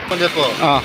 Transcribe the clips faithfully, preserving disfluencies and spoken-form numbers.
Ah.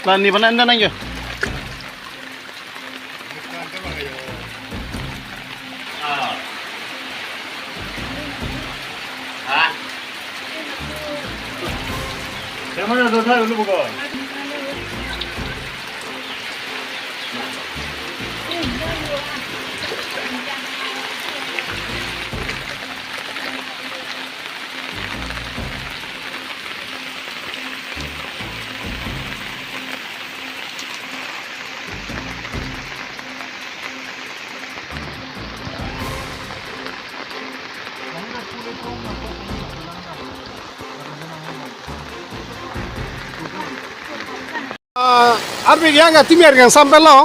Lah, ni mana anda nangjo? Ah, arve yang ati mer gang sampai lo.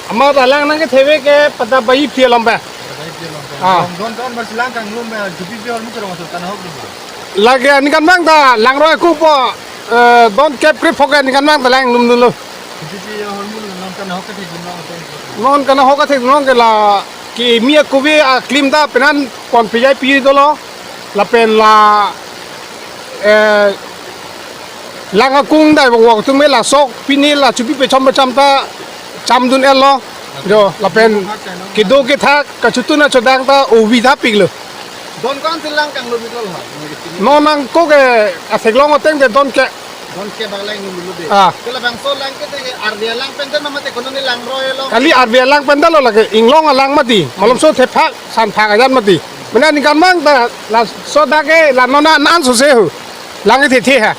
Amat alang nangkethek ke pada bayi pia lomba. Ah. Don don bas lang kanglum, eh, jubi bi hormu kerong asal tanah hok dulu. Lake aningkanvang ta langroi kupo, eh, don kep krip phok aningkanvang ta langlum dulu. Jubi bi hormu non tanah hok kethek dulu. Non tanah hok kethek dulu ke la kimi akuve aklim ta penan kon pijai pi dolo. Lapen la, eh, lang akung dai bang wak tung me la sok pini la chupi pechom pechom ta chamdun-et lo. Jo, lapen kedo kethak kachotun achodang ta ovi thapik lo. Don ko-an si lang kanglum lo ha? Non nangkok ke atheklong ateng te don ke. Don ke bang lang dulu de. Ah. Ke labangso lang kethek ke arve alang pen te mate konane langroi lo. Kali arve alang pen ta lo lake inglong alang mati. Malomso thephak sanphak ajan mati. Mane aningkanvang ta laso dak ke la non an an sose ho. Lang kethethe ha.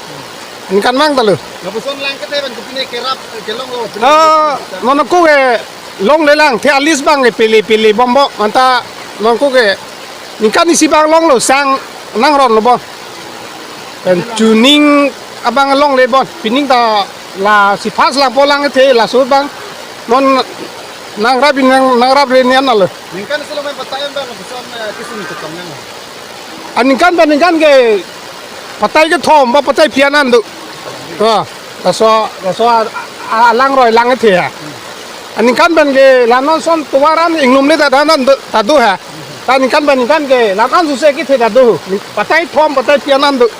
Aningkanvang ta lo. Lapuson lang kethek ban kopine kerap kelong lo. Ah, non ko ke longle lang the alis bang ke pele pele bombo anta non ko ke ningkan isi bang longlo sang nangron lo bo. Pen chuning abang longle bon. Pining ta lasi first langpo lang kethe laso bang. Non nangrap in nang, nangrap re nian lo. Ningkan isi lo main patai bang lapuson, eh, kisung ketom nang. Aningkan pen ningkan ke patai kethom ba patai pia an do. Ah, laso, laso a, a, alangroi lang kethe ya. Aningkan pen ke la non son tovar an inglumle ta dan an do, ta do ha. Ta ningkan pen ningkan ke la an suse kethe ta do. Patai thom patai pia an do.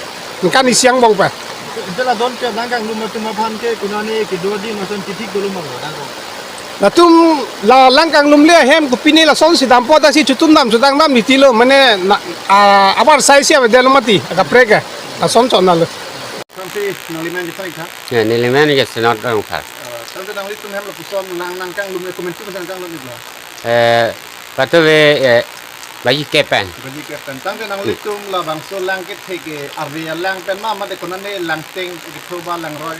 Ningkan isi angbong pa. Ante la don ke lang kanglum atum aphan ke konane kedo di masan titik dolo mang lang. Latum la lang kanglumle ahem kopine lasonsi dampo ta si chotun dam chodang dam titi lo mane na, a, abar sai si avedetlo mati akaprek ke lason chot nalo. Tangte nanglimen ke tharik tha? Ya, nelimen ke Senot Rongphar. Eh, tangte nanglitum hem lapuson lang nangkanglum le komantu sang kanglum iklo? Eh, patove, eh, bayi kep pen. Bayi kep pen. Tangte nanglitum labangso lang kethek ke arve alang pen ma mate konane langteng ketho ba langroi?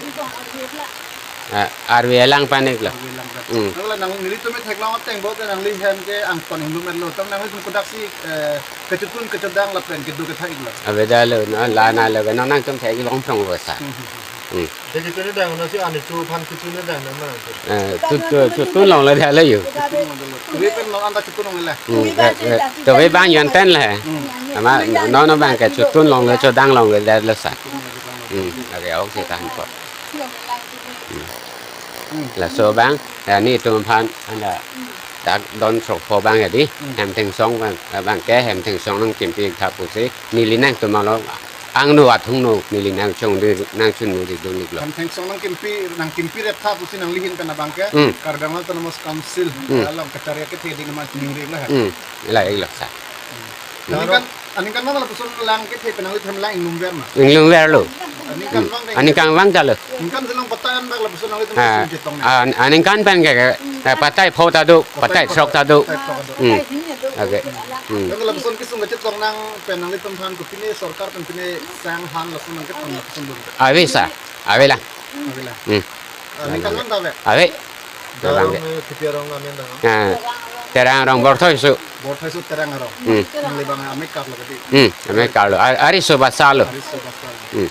Ah, arve alang pen iklo. Arve alang pen. Hmm. Nangla nang nelitum theklong ateng bo ke nangli hem ke angton inglum-et lo. Tam nanglitum kodaksi, eh, kachotun kachodang lapen kedo kethak iklo? Avedetlo, no, la nalo ke non nangtum thek long prong bosa. Hmm. Hmm. Jadi tu ni dang nasi ani tu phan tu ni dang nama tu. Eh, tu, tu, tu, tu longle detlo yo. Kove pen non anta chotun longle. Hmm, eh, eh, kove bang yon ten le. Hmm. Ama non non bang ke chotun longle chodang longle detlo sa. Hmm, are ok se tahan ko. Hmm. Hmm. Laso bang, ya ni tum phan anda dak don sok pho bang ya di. Hmm. Hem thengsong bang, bang ke hem thengsong nangkimpi tha pusi. Neli nangtum lo. angno athungno neli nangchongdun nangchunmudun iklo. Kan thengsong nangkimpi, nangkimpi rep tha pusi nangli ahin pen abang ke. Hmm. Karbi Anglong Autonomous Council, Hmm. alam kacharya kethe ding nama chiningri lo ha. Hmm. Ila iklo sir. Aningkan, aningkan mana lapuson lang kethe pen nanglitum lang inglumver ma? Inglumverlo. Aningkan Hmm. bang deh. Aningkan bang chalo. Aningkan selang patai andak lapuson nanglitum Ah, kesung chetong na. ah, aningkan pen ke, ke, eh, patai pho ta do, Patai patai pho, throk ta do. patai throk ta do. Hmm. Okay. Hmm. Kan lapuson kesung kachetong nang pen nanglitum aphan kopine sorkar pen pine sang han lapuson nangketong lapuson do. Ave sir. Ave lang. Ave lang. Hmm. Ah, aningkan man ta ave? Ave. Darong, Abang ke. Eh, Kipi arong amen darong. Ah, Terang arong Borthoi su. Borthoi su Terang arong. Hmm. Nangli abang amek karlo kedi. Hmm, amek karlo. Ar-, ari su basa lo. Ari su basa lo. Hmm.